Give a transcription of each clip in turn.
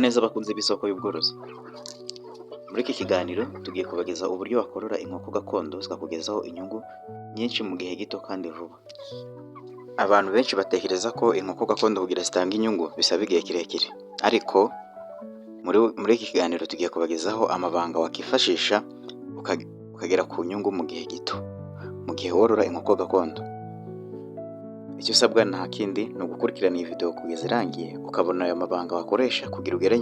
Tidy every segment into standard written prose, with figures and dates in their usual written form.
Muraho neza bakunzi b'isoko y'ubworozi. Muri iki kiganiro tugiye kubageza uburyo wakorora inkoko gakondo zikakugezaho inyungu nyinshi mu gihe gito kandi vuba. Abantu benshi batekereza ko inkoko gakondo kugira zitange inyungu bisaba igihe kirekire, ariko muri iki kiganiro tugiye kubagezaho amabanga wakifashisha ukagera ku nyungu mu gihe gito, mu gihe worora inkoko gakondo. Icyo usabwa nta kindi ni ugukurikirana iyi video kugeza irangiye, ukabona ayo mabanga wakoresha kugira ugere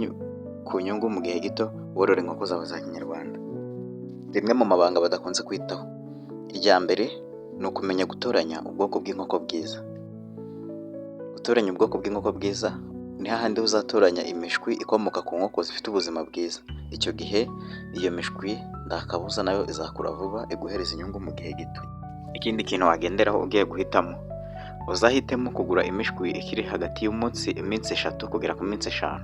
ku nyungu mu gihe gito worora inkoko zawe za kinyarwanda. Rimwe mu mabanga badakunze kwitaho, irya mbere ni ukumenya gutoranya ubwoko bw'inkoko bwiza. Gutoranya ubwoko bw'inkoko bwiza ni hahandi uzatoranya imishwi ikomoka ku nkoko zifite ubuzima bwiza. Icyo gihe iyo mishwi nta kabuza nayo izakura vuba iguhereza inyungu mu gihe gito. Ikindi kintu wagenderaho ugiye guhitamo, uzahitemo kugura imishwi ikiri hagati y'umunsi iminsi 3 kugera ku minsi 5,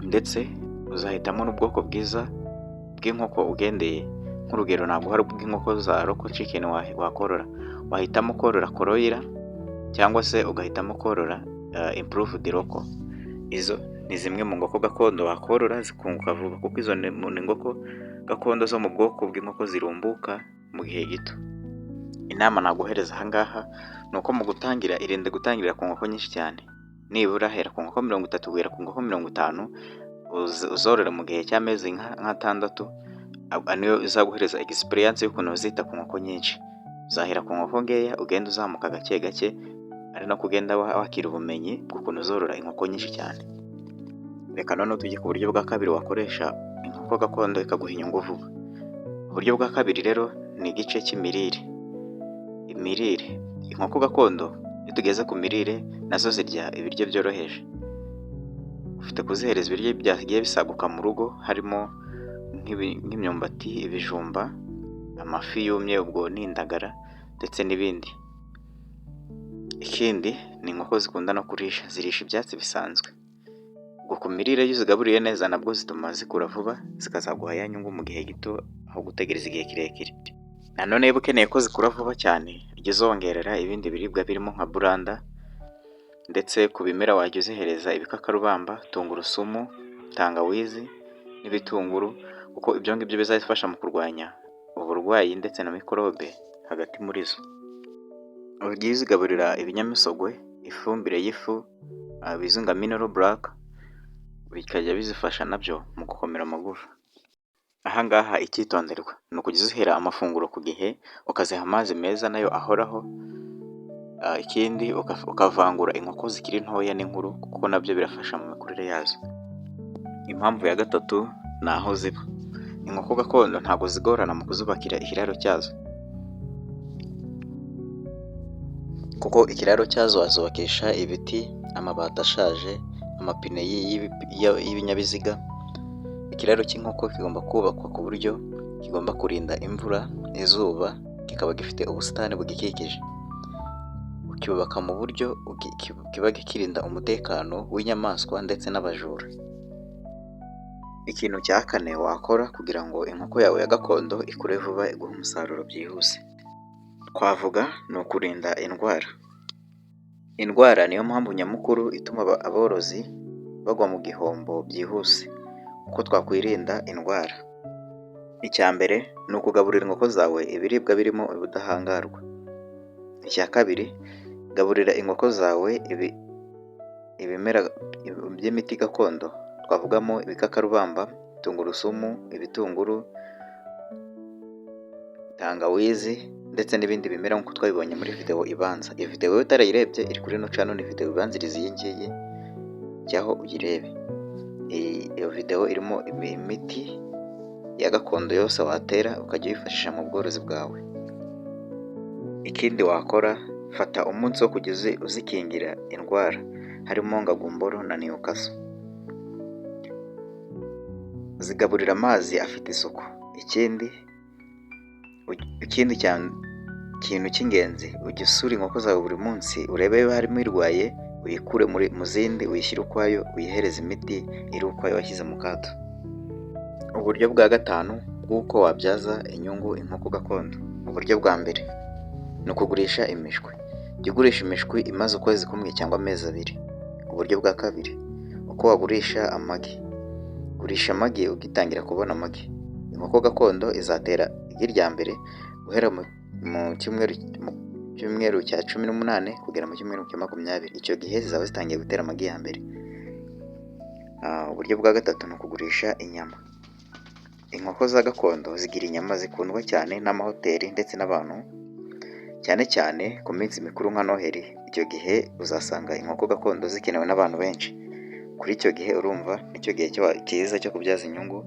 ndetse uzahitamo n'ubwoko bwiza bw'inkoko ugendeye nk'urugero, ntabwo hari ubw'inkoko za local chicken wakorora, wahitamo korora broiler cyangwa se ugahitamo korora improved local. Izo ni zimwe mu nkoko gakondo wakorora zikunguka vuba, kuko izo ni inkoko gakondo zo mu bwoko bw'inkoko zirumbuka mu gihe gito. Inama naguhereza aha ngaha ni uko mu gutangira irinde gutangirira ku nkoko nyinshi cyane, nibura hera ku nkoko 30 kugera ku nkoko 50, uzorora mu gihe cy'amezi nk'atandatu, niyo izaguhereza experience y'ukuntu uzita ku nkoko nyinshi. Uzahera ku nkoko nkeya ugenda uzamuka gake gake, ari nako ugenda wakira ubumenyi bw'ukuntu uzorora inkoko nyinshi cyane. Reka noneho tujye ku buryo bwa kabiri wakoresha inkoko gakondo ikaguha inyungu vuba. Uburyo bwa kabiri rero ni igice cy'imirire. Imirire, inkoko gakondo iyo tugeze ku mirire nazo zirya ibiryo byoroheje. Ufite kuzihereza ibiryo byagiye bisaguka mu rugo, harimo nk'imyumbati, ibijumba, amafi yumye ubwo ni indagara ndetse n'ibindi. Ikindi ni inkoko zikunda no kurisha, zirisha ibyatsi bisanzwe. Ubwo ku mirire iyo uzigaburiye neza nabwo zituma zikura vuba, zikazaguha ya nyungu mu gihe gito aho gutegereza igihe kirekire. Nanone niba ukeneye ko zikura vuba cyane, jya uzongerera ibindi biribwa birimo nka buranda, ndetse ku bimera wajya uzihereza ibikakarubamba, tungurusumu, tangawizi n'ibitunguru, kuko ibyo ngibyo bizazifasha mu kurwanya uburwayi ndetse na mikorobe hagati muri zo. Ujye uzigaburira ibinyamisogwe, ifumbire y'ifu bizwi nka mineral black, bikajya bizifasha nabyo mu gukomera amagufa. Aha ngaha icyitonderwa ni ukujya uzihera amafunguro ku gihe, ukaziha amazi meza nayo ahoraho, ikindi ukavangura inkoko zikiri ntoya n'inkuru kuko nabyo birafasha mu mikurire yazo. Impamvu ya gatatu ni aho ziba. Inkoko gakondo ntabwo zigorana mu kuzubakira ikiraro cyazo, kuko ikiraro cyazo wazubakisha ibiti, amabati ashaje, amapine y'ibinyabiziga. Ikiraro cy'inkoko kigomba kubakwa ku buryo kigomba kurinda imvura, izuba, kikaba gifite ubusitani bugikikije. Ucyubaka mu buryo kiba kirinda umutekano w'inyamaswa ndetse n'abajura. Ikintu cya kane wakora kugira ngo inkoko yawe ya gakondo ikure vuba iguhe umusaruro byihuse, twavuga ni ukurinda indwara. Indwara niyo mpamvu nyamukuru ituma aborozi bagwa mu gihombo byihuse. Uko twakwirinda indwara: icya mbere ni ukugaburira inkoko zawe ibiribwa birimo ubudahangarwa. Icya kabiri, gaburira inkoko zawe ibimera by'imiti gakondo, twavugamo ibikakarubamba, tungurusumu, ibitunguru, tangawizi ndetse n'ibindi bimera nk'uko twabibonye muri video ibanza. Iyo video wowe utarayirebye iri kuri ino channel, ni video ibanziriza iyi ngiyi, jyaho uyirebe. Iyo video irimo imiti ya gakondo yose watera ukajya uyifashisha mu bworozi bwawe. Ikindi wakora, fata umunsi wo kujya uzikingira indwara harimo nka gumboro na Newcastle. Zigaburira amazi afite isuku. Ikindi kintu cy'ingenzi, ujye usura inkoko zawe buri munsi urebe niba harimo irwaye, uyikure mu zindi uyishyire ukwayo, uyihereze imiti iri ukwayo washyize mu kato. Uburyo bwa gatanu bw'uko wabyaza inyungu inkoko gakondo. Uburyo bwa mbere ni ukugurisha imishwi. Jya ugurisha imishwi imaze ukwezi kumwe cyangwa amezi 2. Uburyo bwa kabiri, Uko wagurisha amagi: gurisha amagi ugitangira kubona amagi. Inkoko gakondo izatera igi rya mbere guhera mu cyumweru cya 18 kugera mu cyumweru cya 20. Icyo gihe zizaba zitangiye gutera amagi ya mbere. Uburyo bwa gatatu ni ukugurisha inyama. Inkoko za gakondo zigira inyama zikundwa cyane n'amahoteli ndetse n'abantu, cyane cyane ku minsi mikuru nka Noheli. Icyo gihe uzasanga inkoko gakondo zikenewe n'abantu benshi. Kuri icyo gihe urumva nicyo gihe cyiza cyo kubyaza inyungu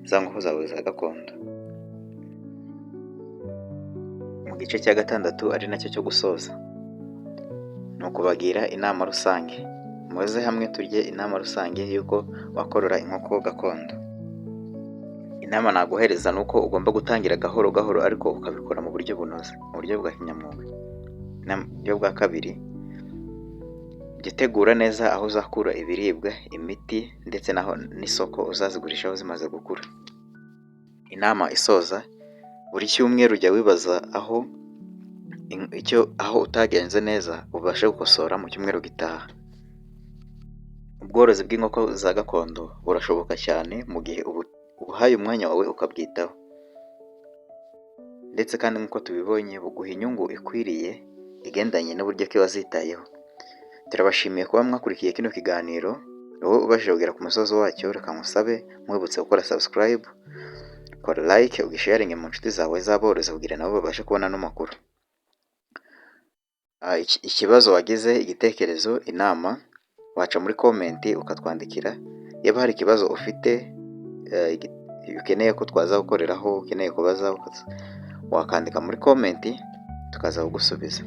za nkoko zawe za gakondo. Mu gice cya gatandatu, ari nacyo cyo gusoza, ni ukubagira inama rusange. Muze hamwe turye inama rusange y'uko wakorora inkoko gakondo. Inama naguhereza ni uko ugomba gutangira gahoro gahoro, ariko ukabikora mu buryo bunoze, mu buryo bwa kinyamwuga. Uburyo bwa kabiri, jya utegura neza aho uzakura ibiribwa, imiti ndetse n'isoko uzazigurishaho zimaze gukura. Inama isoza: buri cyumweru jya wibaza aho utagenze neza, ubashe gukosora mu cyumweru gitaha. Ubworozi bw'inkoko za gakondo burashoboka cyane mu gihe ubuhaye umwanya wawe ukabwitaho, ndetse kandi nk'uko tubibonye buguha inyungu ikwiriye igendanye n'uburyo ki wazitayeho. Turabashimiye kuba mwakurikiye kino kiganiro. Wowe ubashije kugera ku musozi wacyo, reka nkusabe nkwibutse gukora subscribe, kora like, ugisharinge mu nshuti zawe z'aborozi kugira nabo babashe kubona ano makuru. Ikibazo wagize, igitekerezo, inama, waca muri comment ukatwandikira. Niba hari ikibazo ufite ukeneye ko twaza gukoreraho, ukeneye kubaza, wakandika muri comment tukaza kugusubiza.